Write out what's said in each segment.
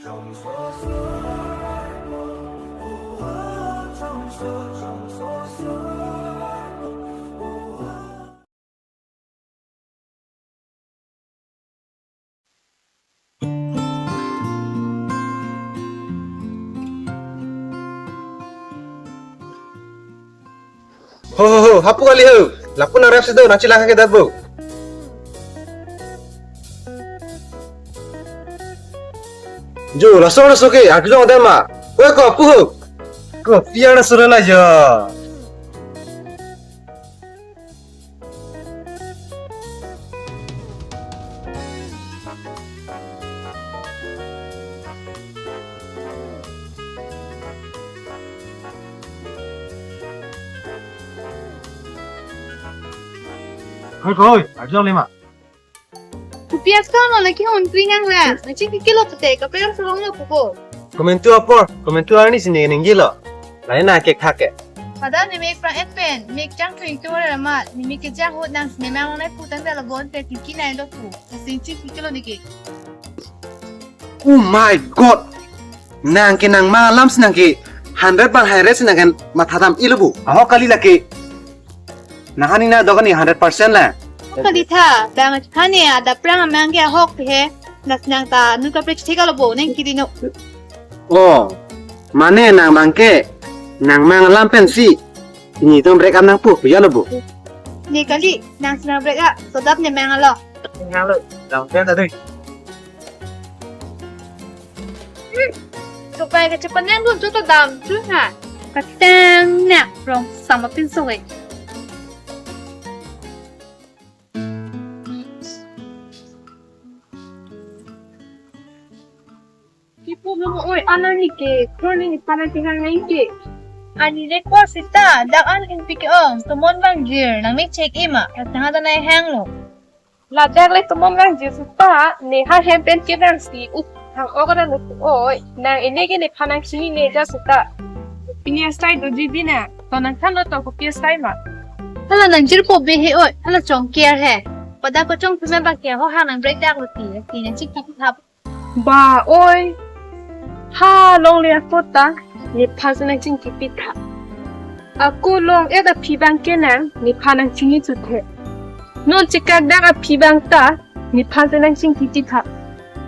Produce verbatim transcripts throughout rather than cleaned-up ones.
Ho, ho, ho, hapu kali ho. Lapu nang rap si do, nang chelang ke dat bo. Jo, laso laso ke, arjulong dema. Oi, ko hapu ho. Ko, piang na sura la jo. Hoi, hoi, arjulong lima. Kopi askang lo lagi hon kring ang la. Nang chingki kilo pete, kaprek arjulong lo pupo. Komentu apor, komentu arni sini ninggi lo. Lain na kek thak ke. Pada ni mek prang et pen, mek chang kring tu ra ma, ni mek kejang hut nang sini mang nai putang dala bon te tingki nai lo pu. Sing chingki kilo ni ke. Oh my God! Nang ke nang mang alam si nang ke hundred bar hundred si nang ke matha dam ilu bu. Ahok kali lake. Nang hani na dokan ni hundred percent la. Kali tha, bang hani ada prang amang ke ahok he. Nas nang ta nu kaprek thek alo bo neng kiri no. Oh, mane nang bang ke nang mang alam pensi. Ini tong break up nang pu, ya lo bu. Ni kali, nang si nang break up, sodap ne mang alo. Nang lo, lang pen ta dei. Supai kachepanang dun tu to dam tu ha. Katang na rong sama pinso eh. Kipu mo oi, alang ni ke, kro ni para tingang nai ke. Ani le ko sita, dak an in pik ong, tomon bang jir, nang mi check ima, at nang ada nai hang lo. Ladak le tomon lang je sita, ne ha hem pen ke nang si, uh, hang ok ada nuk oi, nang ini ke nephan nang chini ne ja sita. Pini asai doji bina, to nang than lo to kopi asai ma. Hala nang jirpo be he oi, hala chongker he. Pada ko chong pima bang ke ho hang nang break dak lo ti, ti nang chingki thap. Ba oi, ha longle ako ta, nephan si nang chingkipi tha. Ako long-et aphi bang ke nang, nephan nang chini chuthe. Non chekak dak aphi bang ta, nephan si nang chingkipi tha.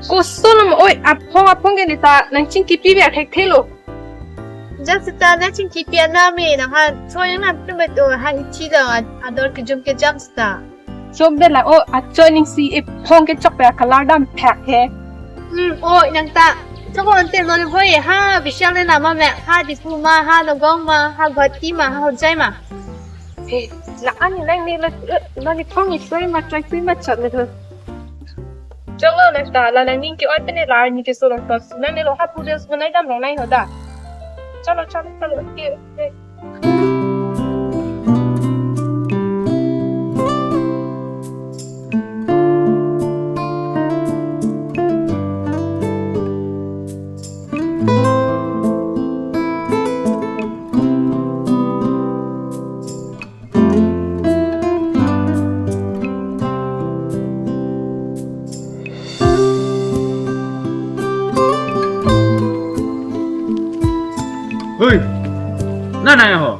Koson ma oi, aphong aphong ke ne ta nang chingkipi bi athek thelo. Jam sita nang chingkipi anami nang ha, so yang nang pin betul ha hichi lo ad-, ador kejum ke jam sita. Chok de la o, achoi ning si iphong ke chok pe akalar dam phak he. Hmm, o, nang ta. Chok o ante lo hoi ha, Bishal ne nama me, ha Diphu ma, ha Nagaon ma, ha Guwahati ma, ha Hojai ma. Eh, la ani lang ni la, eh, la ni phong ni soi ma, choi sui ma chat le tho. Chok lo nang ta, la nang ning ke oi pe ne la ni ke so long tos, nang ne lo ha pu de so nai dam long nai ho da. Chalo, chalo, chalo, okay, okay. Hui, na nang ho.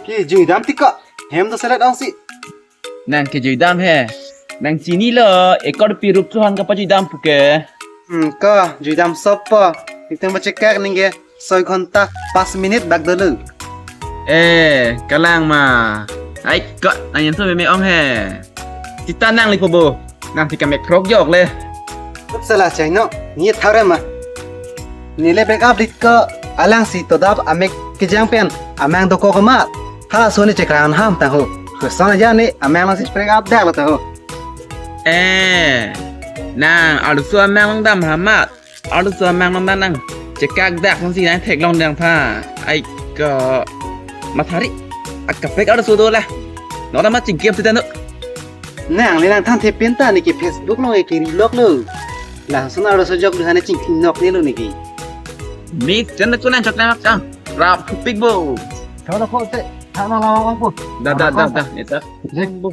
Ki jui dam tik ko. Hem do selet ong si. Nang ke jui dam he. Nang chini lo, ekor pi rup suhan kapa jui dam puke. Hmm, ko jui dam sop po. Itung ba chekak ning ke. Soi ghonta pas minit bak dolo. Eh, kalang ma. Ai, ko, nang yang tu meme ong he. Sita nang lipo bo. Nang tika mek krok jok le. Salah chai no. Ni thare ma. Ni le break up dik ko alang si to dap amek kejang pen. Amang do ko kama. Hala so ni chekran ham ta ho. Ko sana ja ni amang lang si break up dak lo ta ho. Eh, nang alu so amang lang dam hamat. Arloso amang non nang chekak dak nang si nang theklong dang tha. Ai ko mathari. Akapek arloso do la. Nora ma chingkep sita no. Nang le nang than thepin ta niki Facebook lo niki rilok lo. Langsung arloso jok duhan chingki nok ne lo niki. Mik jan ko nang chok nang kang. Rap thupik bo. Thora ko te. Thana lawang ko. Da da da da. Eta. Jek bo.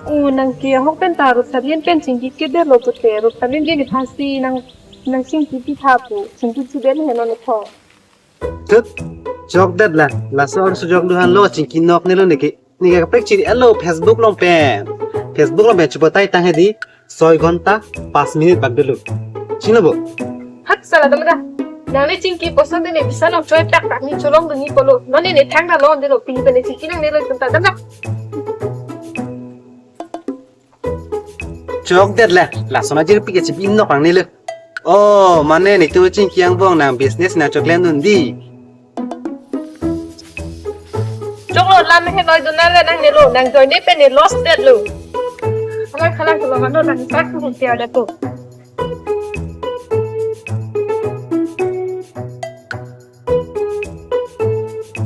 O nang ke ahok pen ta Rosalin pen chingki kedetlo pute, Rosalin ke ni thasi nang nang chingki pitha pu, chingki chidet heno ne tho. Tut, chokdet la, laso arloso chok duhan lo chingki nok nelo neke. Neke kaprek chiri alo Facebook along pen. Facebook along pen chepatai tang hedi, soi ghonta, pas minute bak dulu. Chinglo bo? Hat sala damra. Nang ne chingki poson de ne bisa nong choi tak tak ni cholong dungi polo. Non ne ne thang da lo de lo pini pen ne chingki nangnelo tum ta damra. Chokdet le, lason ajirpi ke chibi nok nangnelo. Oh, mane netum chingki angbong nang business nang choklem dun di. Choklo lam he noi dun nang le nangnelo, nang join ne pen ne loss detlo. Khalang khalang khalang ano nang tak hu tiar da ko.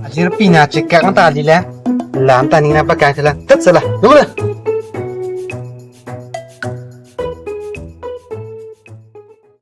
Ajirpi nang chekak anta ali le. Lam ta ning nang pakai thela. Tet sala. Dulu.